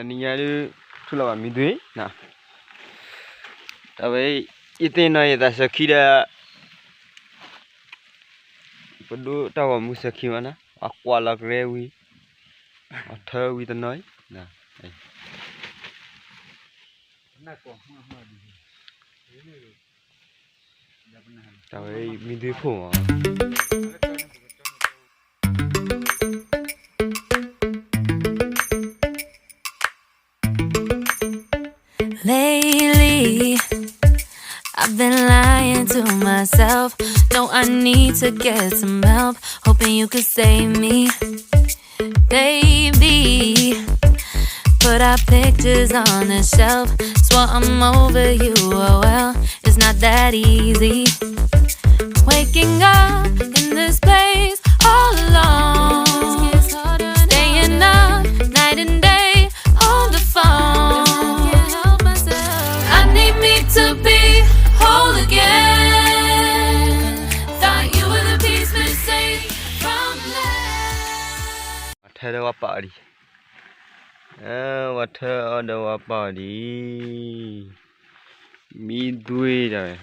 တနံၤညါဒုး ထူလီၤဘၣ်မံၤသွံၣ်, တၢ်ဝဲ ယသ့ၣ်နီၣ်ယသးစၢၤခံဒီး ပဒိၣ်တၢ်ဂီၤမူစၢၤခံမးနီၤ, အကွၢ်လီၤကရဲဝံၤ အထၢဝံၤတနီၤအံၤ, တၢ်ဝဲမံၤသွံၣ်ဖိမး. Lately, I've been lying to myself. No, I need to get some help. Hoping you could save me, baby. Put our pictures on the shelf. Swore I'm over you, oh well. It's not that easy. Waking up in this place all alone. Staying up night and day on the phone. I need me to be whole again. Thought you were the piece missing from that. ဝဲထၢဒီးဝဲပာ်အီၤဒံး, ဝဲထၢအီၤဒီးဝဲပာ်အီၤဒံး, မံၤသွံၣ်တၢ်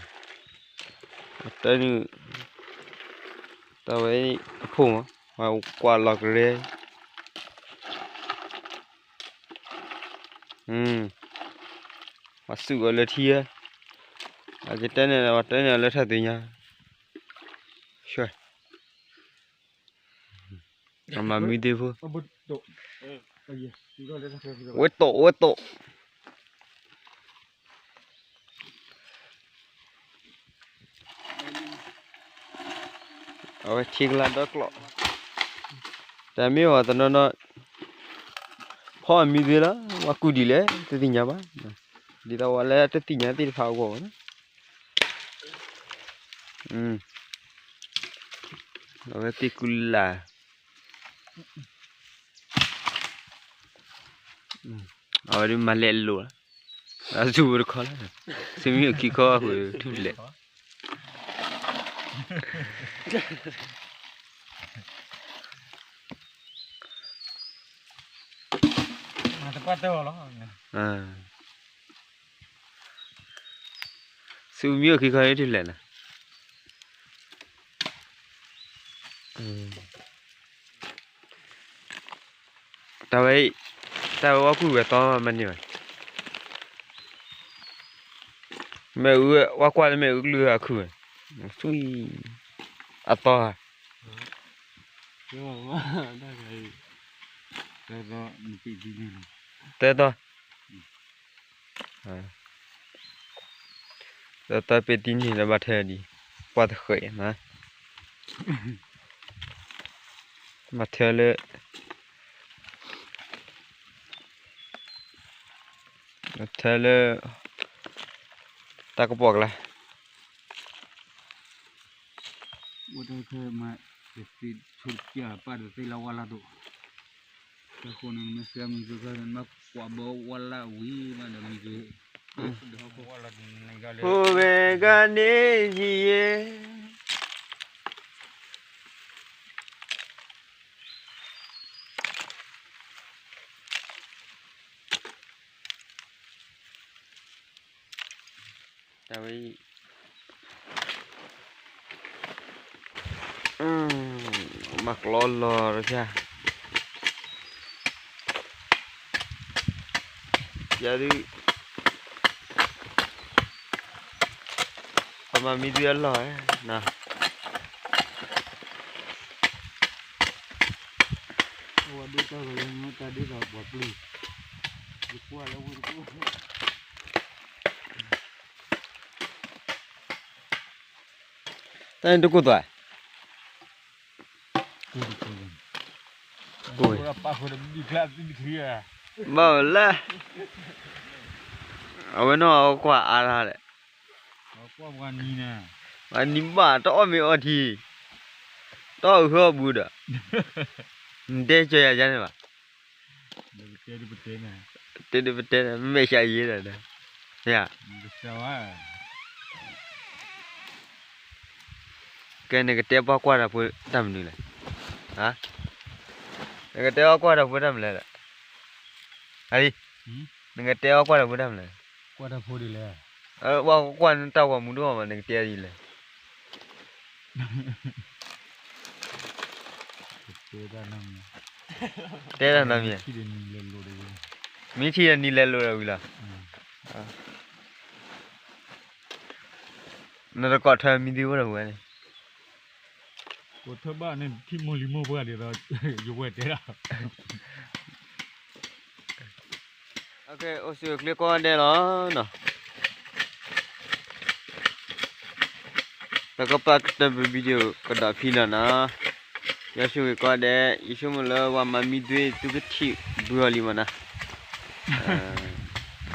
ဝဲ, တၢ်နုၢ်, တၢ်ဝဲအဖိမး, ဝဲကွၢ်လီၤကရဲ ပှၤစုၣ်အီၤလၢထံဧၢ, အကတဲန့ၣ် ပှၤတဲန့ၣ်လၢထၢၣ်သ့ၣ်ညါ, အမၤမံၤသ့ၣ်ဖိ, ဝဲတိာ်ဝဲတိာ်. အဝဲထံကလါဒီကျိာ်, တၢ်မ့ၢ်ဝဲတနီၤနီၤ, ဖီအမံၤသ့ၣ်လီၤ, ဝဲကူၣ်ဒ်လဲၣ် တသ့ၣ်ညါဘၣ်, ဒ်သိးဝဲလၢတသ့ၣ်ညါသ့ၣ်တဖၣ်အဂီၢ်ဝဲန့ၣ်, အဝဲသ့ၣ်ကူၣ်လၢ် အဝဲဒုးမၤလဲၣ်လိာ်လီၤ, အစုပူၤတခီလီၤ, စုမံၤအိၣ်ခံခီအဃိထူၣ်ဖျဲး, စုမံၤအိၣ်ခံခီထူၣ်ဖျဲးလီၤ. တၢ်ဝဲ, တၢ်ဝဲဝဲကူၣ်ဝဲသီမးန့ၢ်ဘၣ်, မ့ၣ်အူဝဲကွၢ်လၢမ့ၣ်အူကလုၢ်အခုၣ်ဝဲ, အသီဧါ, တၢ်သီ တၢ်သီပ့ၤတံၢ်န့ၣ်လၢဘၣ်ထၢဒံး, ကွၢ်တဃဲးမး, ဘၣ်ထၢလၢ, ဘၣ်ထၢလၢ, တၢ်ကပီၤကျါ အိၣ်တၢ်ခဲမး, တသ့ဆိကပာ်တသ့လၢဝါလၢ်သိး, တၢ်ဃိန့ၣ်မ့ၢ်စှၤမံၤသုခါန့ၣ် မ့ၢ်ကွၢ်ဘၣ်ဝါလၢ်ဝံၤမးဒီးမံၤသု, ဖိဝဲဂၤန့ၣ်ယံၤယဲ တၢ်ဝဲ, မၤကျီလီၤတဖၣ်, ယၤဒုး, ပမၤမံၤဒုးအလီၢ်နီၤ, ဝဲဒုးတၢ်ဂီၤလၢတၢ်ဒ်သိးပှၤပျုၢ်, ယကွၢ်လၢဝ့ၢ်တကူၣ် တၢ်န့ၣ်တကိၢ်သွဲ, ကိၢ်, ဘၣ်ဝဲလၢ, အဝဲနီၢ်အကွၢ်အါတၢ်လဲၣ်, ပှၤနံၤဘၣ်တအီၣ်မ့ၤအီထံ, တအီၣ်အုးဃၢအဘူးဒီး, နတဲကၢၤယၤယါန့ၣ်ဘၣ် တဲဒုးပတဲ, မဲာ်ဆှးယ့ဒီး, ယၤ, ကဲနကတဲပှၤကွၢ်တၢ်ဖိတၢ်မနုၤလဲၣ်, နကတဲပှၤကွၢ်တၢ်ဖိတၢ်မနုၤလဲၣ်, အ နကတဲအီၤကွၢ်တၢ်ဖိတၢ်မနုၤလဲၣ်, ကွၢ်တၢ်ဖိဒ်လဲၣ်, အဝဲကွၢ်နတၢ်ဂီၤမူတအိၣ်မး နကတဲဒ်လဲၣ်, တဲတၢ်နီတမံၤ, မ့ၢ်ထံၣ်ဒီးနံၤလဲၤလိာ်ဒီးဝံၤလီၤ, နတကိးထၢမံသံဝဲဒီးဝဲန့ၣ်, ကိးထၢဘၣ်န့ၣ် ထံၣ်မိၢ်လံၤမိၢ်ပှၢ်ဒ်သိး ယဝဲတဲဒၣ် အိၣ်ဆူၣ်အိၣ်ချ့ကိးဂၤဒဲးလီၤနီၤ, တကပၤကတၢၢ်ပ video ကဒီးဖံလီၤနီၤ, ယွၤဆိၣ်ဂ့ၤကိးဂၤဒဲး, ယဆိကမိၣ်လၢပှၤမၤမံသွ့သုကထံၣ်ဘုအီၤလံမးနီၤ,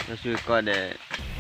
ယွၤဆိၣ်ဂ့ၤကိးဂၤဒဲး